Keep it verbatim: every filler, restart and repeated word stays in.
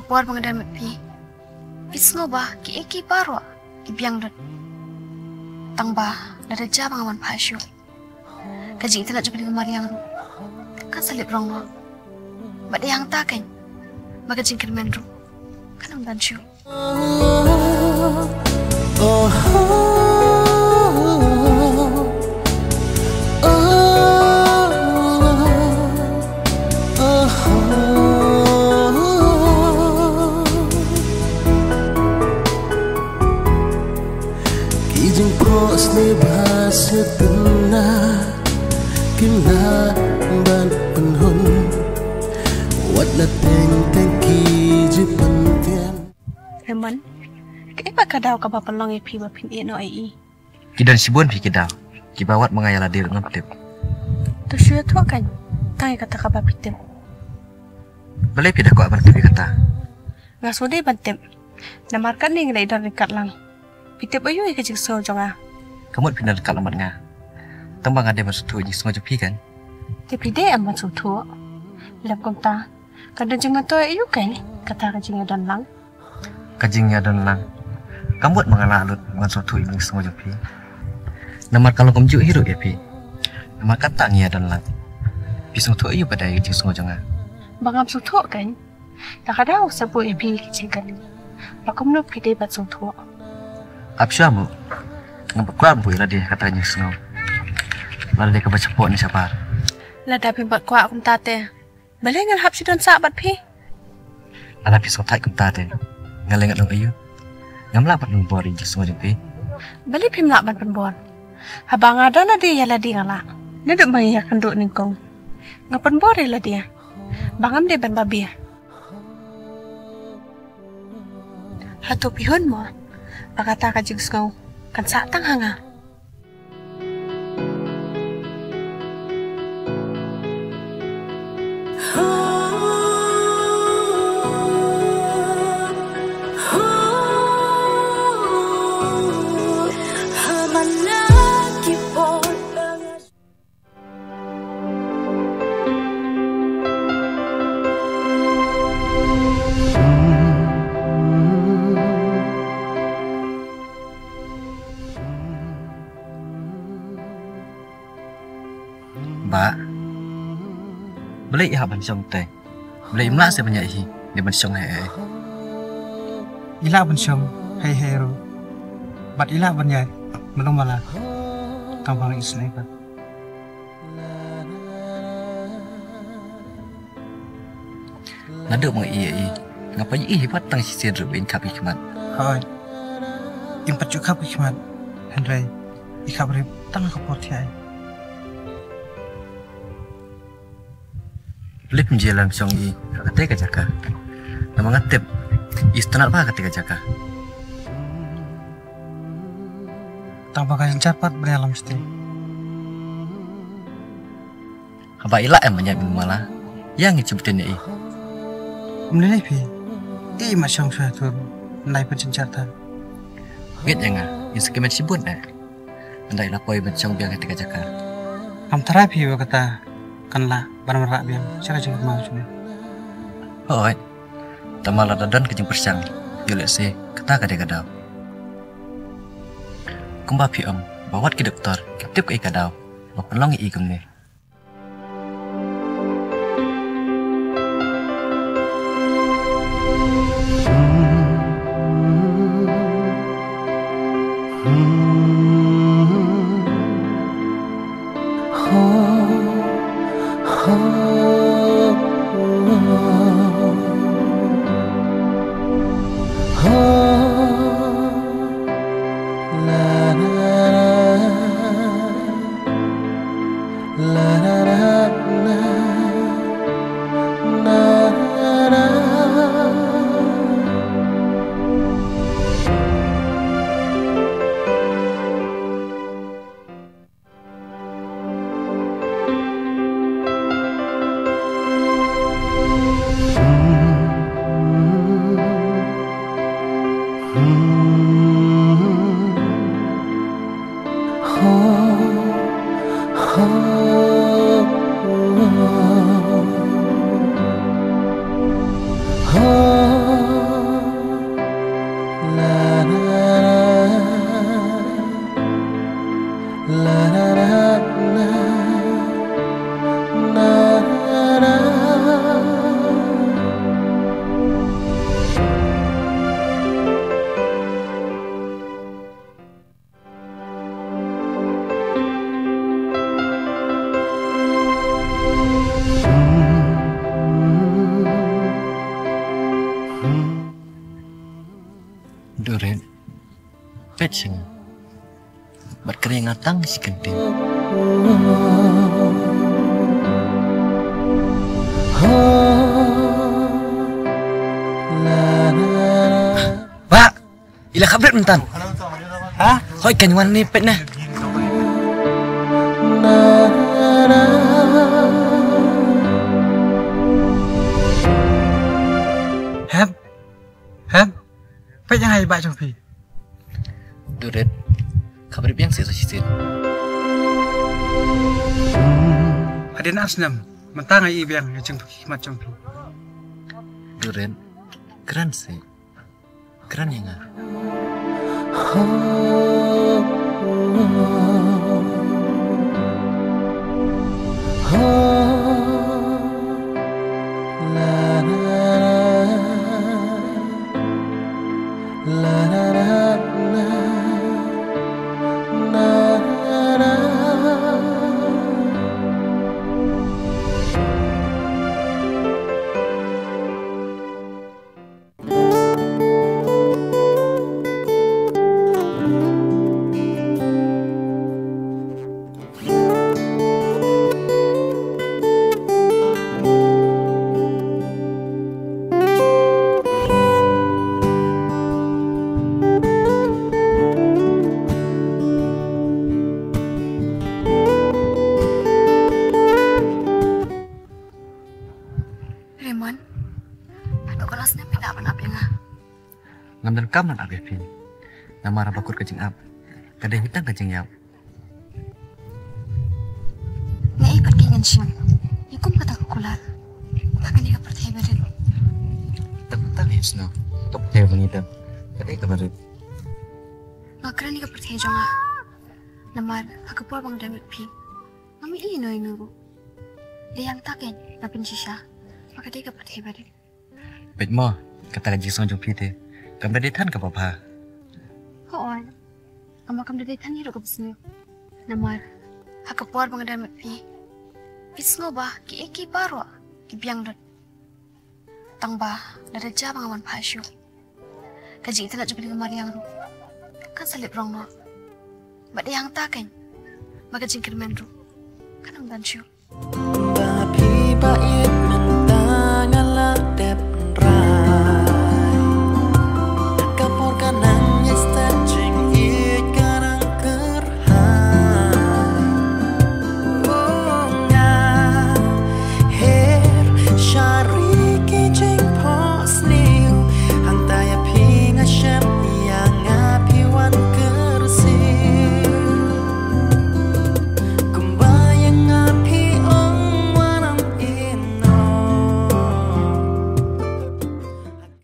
Por ba nga don bad phi, phi sngew ba kiei kiei baroh ki biang lut. Tang ba lada jia ba nga wan phah shuh, ka jingitynnad jong phi ka mariang ruh kan sa lip rong noh. Bad ïa hangta keiñ ba ka jingkyrmen ruh kan ym don shuh. Ki jingphohsniew bha sngewtynnat kim lah ban pynhun. Wat la teng teng ki ju pyntian. Herman, kaei pat ka daw kaba pynlong ïa phi ba phin ïeh noh ïa i? Ki don shibun phi ki daw kiba wat ma nga ïa lade ruh ngam tip. To shu ïathuh keiñ tang ïa kata kaba phi tip. Balei phi da kwah ban tip ïa kata? Nga sngewdei ban tip namar katne ngi la ïadon ryngkat lang. Phi tip aïu ïa ka jingsngew jong nga? Ka mut phi don ryngkat lang bad nga, tang ba nga dei ban sngewthuh ïa ka jingsngew jong phi keiñ. Te phi dei em ban sngewthuh? Lem kumta kan don jingmyntoi aïu keiñ kata ka jingïadon lang? Ka jingïadon lang ka mut ma nga lah lut ban sngewthuh ïa ka jingsngew jong phi. Namar ka long kumjuh hi ruh ïa phi. Namar kata ngi ïadon lang. Phi sngewthuh aïu ba dei ka jingsngew jong nga? Ba ngam sngewthuh keiñ. Te ka daw sa buh ïa phi ki jingkylli ba kumno phi dei ban sngewthuh. Ap shuwa mo. Ngam pat kwah ban buh ïa lade kata ka jingsngew. Lade kaba shapoh ne shabar. Lada phim pat kwah kumta te, balei ngan hap shu don sah bad phi? Lada phi sngewthuh kumta te, nga leh ngat long aïu? Ngam lah ban pynbor ïa ka jingsngew jong phi. Balei phim lah ban pynbor? Haba nga don lade ïa lade nga lah. Naduh ba ngi ïakynduh nyngkong nga pynbor ïa lade ba ngam dei ban babe. Hato phi hun mo ba kata ka jingsngew kan sah tang ha nga? Bah, balei i hap ban shong te? Balei im lah seh ban ïaid hi ne ban shong hei hei? I lah ban shong hei hei ruh bad i lah ban ïaid malu mala. Tang ba nga isynei pat. Naduh ba nga ïohi ïa i, nga pat ïohi pat tang shisien ruh ba in khap ki khmat. Hooid, in pat ju khap ki khmat. Hynrei i khap rip tang ha ka por thiah. Lip nje lam shong i ha katei ka jaka. Namar nga tip i sngewtynnat bha ha katei ka jaka. Tang ba ka jynjar pat ban ïalam shatei. Haba i lah em ban ïaid mynmala, ïa ngi shu btin ïa i. Ym lei lei phi. I ma shong shuwa tur, nai pynjynjar ta. Ngeit ïa nga, i sa kmen shibun eh. Ynda i la poi ban shong biang ha katei ka jaka. Ngam tharai phi ba kata kan lah ban wanrah biang sha ka jingkyrmen jong ngi. Hooid. Tangba lada don ka jingpyrshang, ïoh lehse kata ka dei ka daw. Kumba phi ong ba wat ki doktor ki tip kaei ka daw ba pynlong ïa i kumne. Ching. Bad kren nga tang shi kyntien. Ba, ila khapret myntan. Ha? Hoi kan wan ni pet na. Hep. Hep. Pet yang ai ba jong phi. Durit. Khapret biang si sa shi sit. Hadien ar snem. Mynta nga i biang ïa jingpyni khmat jong phi. Durit. Kren si. Kren ïa nga. Raymond, haduh ka la snem phi la ban ap ïa nga. Ngam donkam ban ap ïa phi. Namar haba kut ka jingap ka dei hi tang ka jingïap. Nga ïeit bad phi ngan shim ïa kum kata ka kular ha kane ka pyrthei barit. Tang tang hi sno ka pyrthei barit. Ka dei ka barit. Nga kren ïa ka pyrthei jong nga. Namar ha ka por ba nga dang ïeit phi ngam ïohi ïa no ïa no ruh. Dei hangta kein nga pynshisha ba ka dei ka pyrthei barit. Peit mo, kata ka jingsngew jong phi te kam da dei than kaba bha. Hooid. Ama kam da dei than hi ruh kaba sniew. Namar ha ka por ba nga dang ïeit phi, phi sngew ba kiei kiei baroh ki biang lut. Tang ba lada jia ba nga wan phah shuh, ka jingitynnad jong phi da ka mariang ruh kan sa lip rong noh. Bad dei hangta kein ba ka jingkyrmen ruh kan ym don shuh. Ba phi ba i